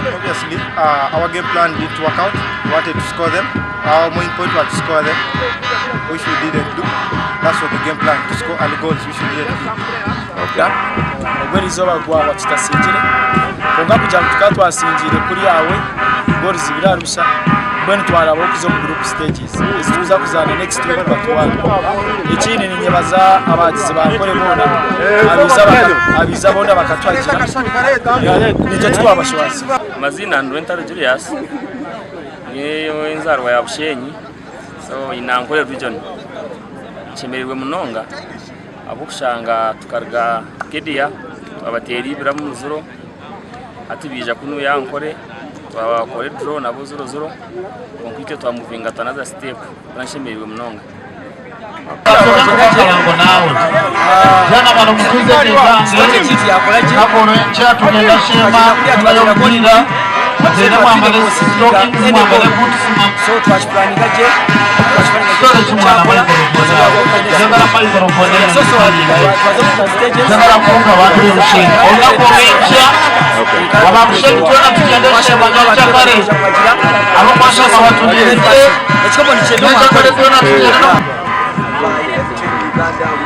Obviously, our game plan didn't work out. We wanted to score them. Our main point was to score them, which we didn't do. That's what the game plan, to score early goals, which we didn't do. Obwo erizooba gwahwa tutasingire kwonka kugira ngu tukaba twasingire kuri awe goals ibiri ahari busha mbwenu twaraba okuza omu group stages ezi turikuza kuzaana next week batwara. Ekindi ninyebaza abahagizi ba Ankole boona abiiza boona bakatuhagira naitwe titwabashwaza. Amaziina ni Rwentare Julius, ndi ow'enzaarwa ya Bushenyi, so in Ankole region. Nshemereirwe munonga ahabw'okushanga tukaruga Kedia twabateera ibira omu zuro, hati baija kunuya Ankole twabakora eduro nabo zuro zuro kwonka itwe twamuvinga to another step, nshemereirwe munonga.